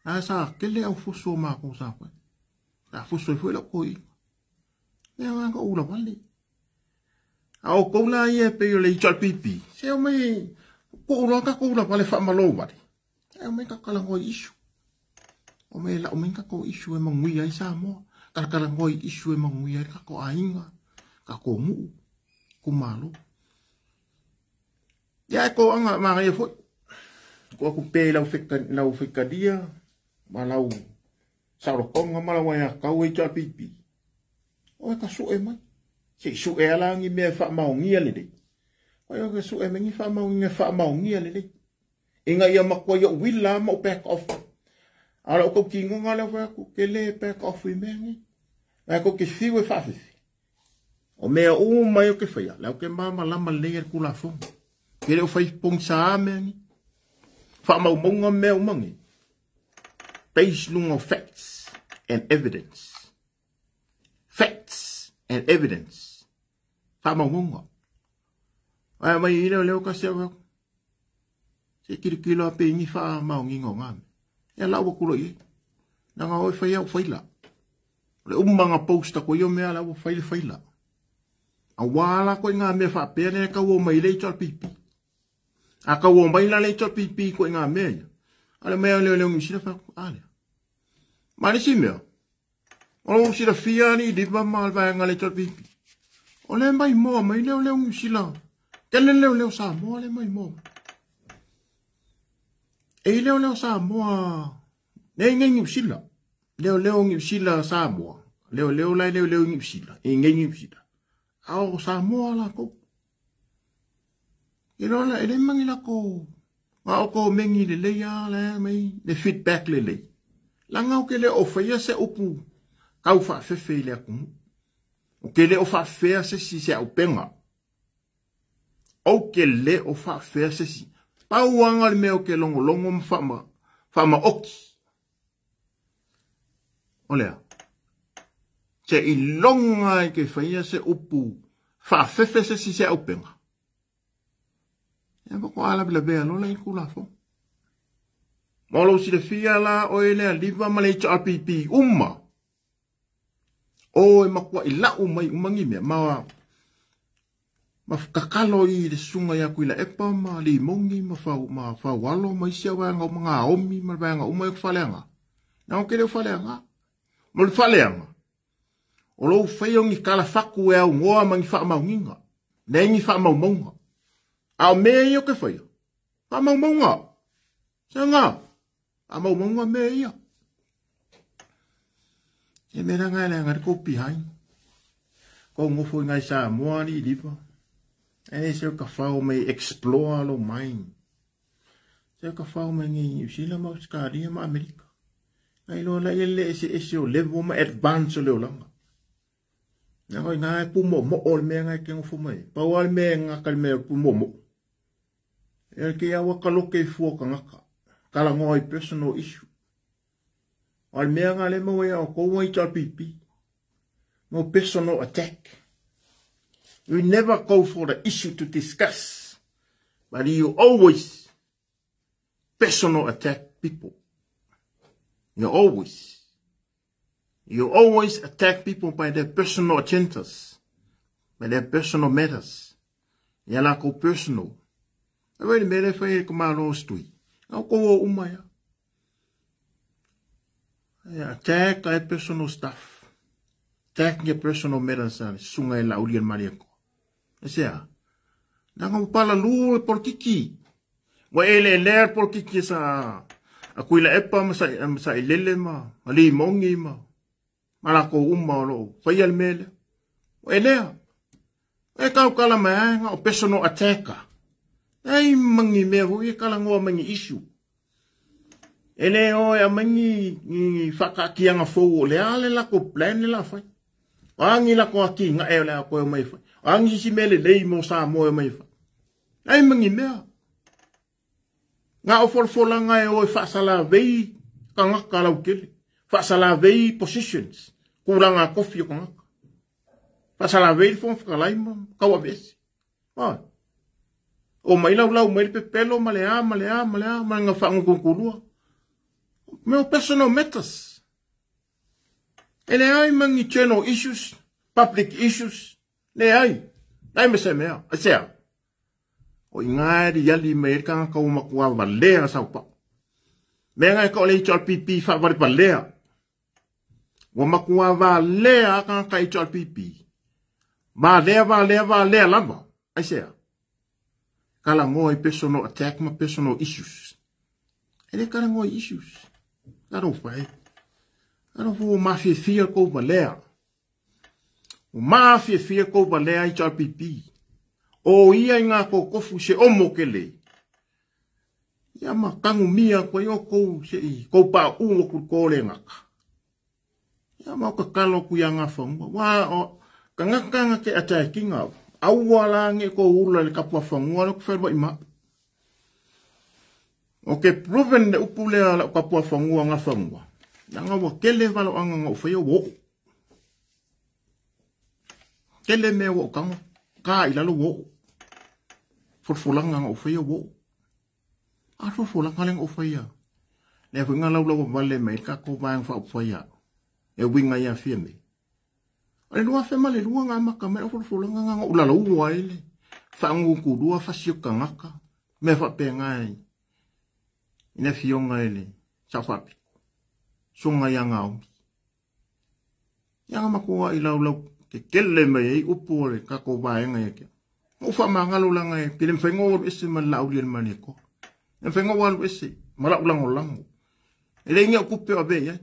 A sa kele au fusu o mako sa koe. Sa fusu e fue lau koe. Mea ngā ka ula wale. A o kou la ia pe o le HRPP. Se o mai ko ula ka ko ula wale wha malo wale. E o mai ka kala ngoi isu. O mai la o mai ka ko isu e mangui ai Samoa. Kala kala ngoi isu e mangui ai ka ko ainga. Ka ko muu. Kumalo. Ia e toaga manaia foi. Tuu atu pea i lau faitalia ma lau saolotoga ma lau aiatatau HRPP. Oe ka sue mai. Se i sue ala ni mea e faamaonia lelei. Oe ka sue mai ni faamaoniga e faamaonia lelei. Ina ia matua i ou uila ma ou back off. A o lau tautinoga lea fai atu, ke le back off i mea nei. Ae tou te fiu e faafefe. O mea uma ia ou te faia, lea ou te malamalama lelei i le Tulafono. Ke le o fai pogisa mea nei. Faamaumauga mea uma nei. Based luga o facts and evidence. Facts and evidence. Faamaumauga. Ae mai i leo leo kasi au aku. Se kilokilo a pe ni faamaoniga o ngā mea. Ia lau atu loa i ai. Leaga oe fai au faila. O le uma na post aku ai o mea la ua fai le faila. Auā la koe ngā mea faapea lea e tau o mai le HRPP. A tau o mai la le HRPP koe ngā mea ia. A le mea leo leo Niu Sila fai atu, a lea. Ma le isi mea, o lou silafia ni lima ma le vaega le HRPP. O le mai moa mai leo leo Niu Sila. Tele leo leo Samoa le mai moa. E i leo leo Samoa nei nei Niu Sila. Leo leo Niu Sila Samoa. Leo leo lai leo leo Niu Sila. E nei Niu Sila. A o Samoa lakou. E loa la, e le mangi lako nga o ko mengi le lei a le mai le feedback le lei. Langa o ke le o whaia se upu kau whaafefe i le atunuu. O ke le o faafefea se si se aupenga. O ke le o faafefea se si. Pau anga le mea o ke longolongo ma whaama, whaama oki. O lea. Se i longa i ke whaia se upu whaafefe se si se aupenga. Ia ma ko ala bila bea lola i kula fo. Ma o lou silafia la oe lea liva ma le HRPP uma. O e makuaʻi lau mai uma ni mea ma ma kakalo i le susuga ia Tuilaepa ma Limogi ma Fau ma Faualo ma isi vaega uma Gaomi ma le vaega uma i faleaga. Na o ke le faleaga. Mo le faleaga. O lou faia o ni kalafatu e aunoa ma ni faamaoniga. Leai ni faamaumauga. A o mea ia o ke faia. Faamaumauga. Sanga. Faamaumauga mea ia. E mea la ngai le ngai ko behind. Ko ngofo i ngai Samoa ni liva. E se ka whao mai explore lo mind. Se ka whao mai ngai New Zealand ma Australia ma Amerika. Ngai lo la ele ese ese o level ma advance o le olanga. Nga koi ngai pu mo mo o le mea ngai ke ngofo mai. Pau al mea nga ka le mea pu mo mo. E ke awa ka loke i fua ka ngaka. Kala ngoa i personal issue. O le mea nga le mau e o kou HRPP. No personal attack. You never go for the issue to discuss. But you always personal attack people. You always. You always attack people by their personal agendas. By their personal matters. Ia la kou personal. E wei le mea le whai e ka malo o stui. Ngau kou o uma ia. Yeah, attack ai personal stuff. Attack your personal matters a sunga e la uri el maria ko. E se a. Nanga mo pala lu e polokiki. Wa ele le le polokiki sa a kuila epa ma sa ma sa ilele ma ma li mongi ma ma la ko uma o lo whai al mele. Wa elea. E kau kala mai ai nga o personal attacker. Ei mangi mea hui e kala ngoa mangi issue. E le o e mangi ni whakaakianga fou o le a le lako plan le la whai. O angi lako aki nga e o le a koe o mai whai. O angi sisi mea le lei mo sa mo e mai whai. Ei mangi mea. Nga o folafolanga e o e whaasala vei ka ngaka lau kele. Whaasala vei positions. Kuranga kofi o ka ngaka. Whaasala vei le whanga whakalai ma kaua vesi. Ai. O mai lau lau mai le pepelo ma le a ma le a ma le a ma nga whaangukukulua. Meo personal matters. E le ai mangi general issues, public issues. Le ai. Lai me se mea. A sea. O i ngā ri ali me e kanga kau makua valea sau pa. Mea ngai ka o le HRPP whaaware palea. Ua makua valea a kanga ka HRPP. Valea, valea, valea lava. Ai sea. Kalagoa i personal attack ma personal issues. E le kalagoa i issues. Talofa e. Talofa ua mafiafia kou valea. Ua mafiafia kou valea HRPP. O ia i ngā kokofu se omo ke le. Ia ma kangu mia koe o kou se i kou pa u o ku kore ngaka. Ia ma o ka kalo ku ia ngā whangua. Wā o ka ngaka ke attackinga. Aua la nge ko ula le kapua whangua le ku whenua i ma. O ke proven le upu lea la kapua whangua ngā whangua. Nanga wa kele walo anga ngā uwhaia wo. Kele mea wa ukanga. Ka ilalo wo. Fulfulanga ngā uwhaia wo. A fulfulanga le ngā uwhaia. Le winga lau lau wale mai ka ko vaeng wha uwhaia. E winga ia fia me. O le lua whema le lua ngā maka mai o fulfulanga ngā ulala ua ele. Wha ngu lua whasio kangaka. Me wha pe ngai. Ina fionga ele. Sa whapiko. Songa ia ngā omi. Ia ngā makua i lau lau ke kele mai ei upu o le kako vaenga ia kia. Ngō wha mangalo langa e pile mwhengo walu ese ma lau li mani ko. Mwhengo walu ese ma lau lango lango. E le inga kupe o be ia.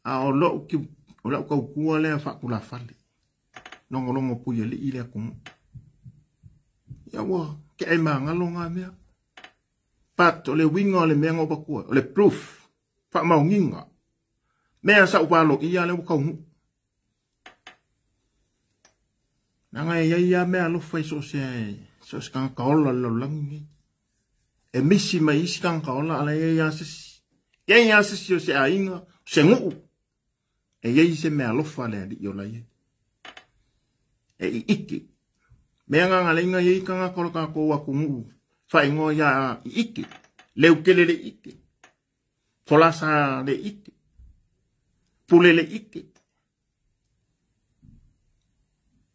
A o lau ki o lau kau kua lea whakula whale. Longo longo puia li i lea kumu. Ia wa ke ai mangalo ngā mea. But o le winga o le mea ngō bakua. O le proof. Wha maunginga. Mea sa upalo ia le wakau ngu. Nanga e ia mea alofa i so se kanga kaola le laulangi. E misi mai isi kanga kaola ala ia ia sisi. Ia ia sisi o se ainga, se nguu. E ia se mea alofa le ali i ola ia. E i iki. Mea nganga le inga ia i kanga kaola ka kou aku nguu. Whaingoa ia i iki. Leu kele le iki. Folasa le iki. Pule le iki.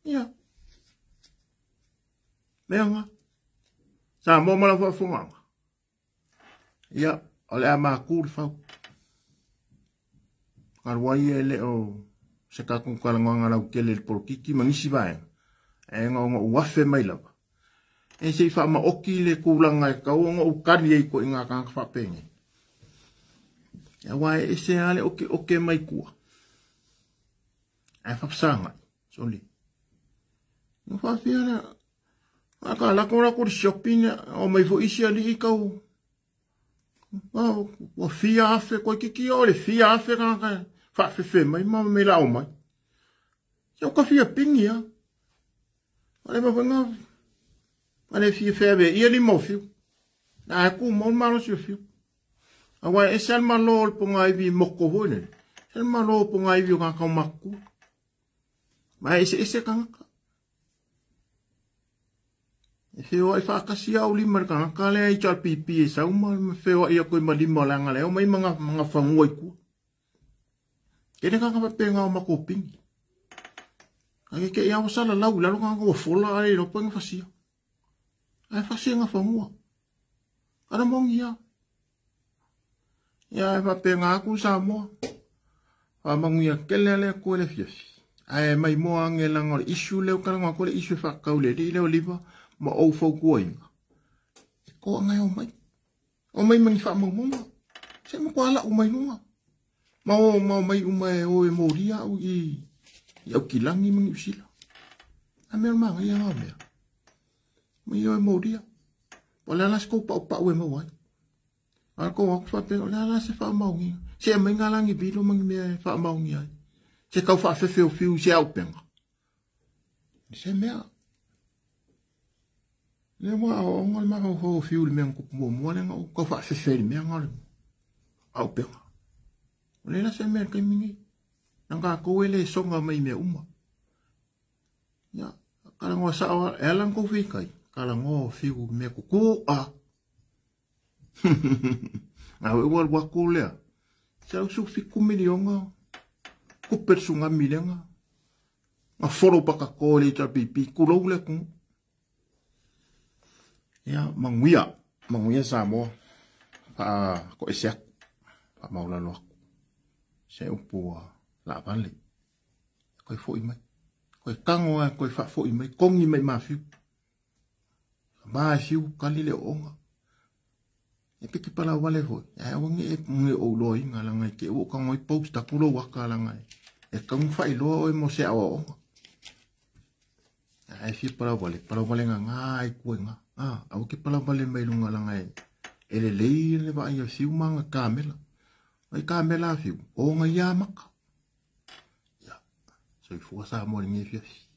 Ia. Mea ngā. Sa mō mala whaafunganga. Ia, o le a mākū le whau. Karua ia le o se kakung kalangoanga lau kele le polokiki mangisi vaenga. E ngā ngā uafe mai lava. E se i wha ma oki le kūlanga e kau ngā ukani e ko i ngā kanga whapenge. Ia wai e se ale oke oke mai kua. E whapsanga. Soli. Ngā whawhia le a ka lako lako le shopping o mai fo isi ali i kau. Ua fia afe koe kiki o le fia afe ka whaafefe mai ma me lao mai. Se o ka fia pingi a. Ale ma whenga ale fia whea ia li mau fiu. Nā e ku mau malo si o fiu. A wai e sel malo o le ponga iwi moko hoi ne. Sel malo o ponga iwi o ngā kau maku. Ma e ese kangaka. E whioa i whaakasi au lima le kangaka lea i HRPP e sauma ma whioa ia koe ma lima o langa leo mai mga whangua i kua. Kene kanga papenga o mako pingi. Ake ke ia wasala lau lalo kanga wa fola ale lopo nga fasia. Ai fasia nga whangua. Kana mongi ia. Ia e papenga aku Samoa. Wha manguia kele alea koe le fiafi. Ai mai moa ange langa o le isu leo kalanga koe le isu e whakau le li leo liva. Ma ou fau inga. E koa ngai o mai. O mai mangi wha maumonga. Se ma koa ala o mai nunga. Ma o mau mai uma e o e mōria au i au kilangi mangi usila. A mea manga ia ngā mea. Mai o e mōria. O le ala se kou pau pau e mau ai. A kou aku whape, o le ala se wha maungi. Se mai ngā langi bilo mangi mea e wha maungi ai. Se kau wha whewheo whiu se au penga. Se mea. Le wa o ngol ma ho fiu le mea kupu mo le ngau ka fa fe le mea ngol au penga. O le la se mea kai mingi. Nanga ko ele songa mai mea uma. Ya kala ngo sa o e lan ko fi kai. Kala ngo fiu mea kuku a. A we wa ko le. Sa su fi ku milionga. Ku persunga milenga. A foro pa ka ko le ta pipi ku lo le ku. Ia manguia Samoa. Pa ko ese aku. Pa maulalo aku. Se upu a la vale. Koe foi mai. Koe kango a koe wha foi mai. Kongi mai mafiu. Va e fiu kali le o'oga. E pe ke palau vale foi. Ae aua ne i e ou iloaina laga i te i ua ou tago ai post atu lou ata laga e tatau ona faailoa oe mo se aoaoga. Ae fia palau vale, palau vale gagā ai tua i ina. Aua ke palau vale mai luga laga e lelei le vaai a Fiu ma ana kamela. Ai kamela a Fiu, o ona ia maka. Ia, soifua Samoa i lenei afiafi.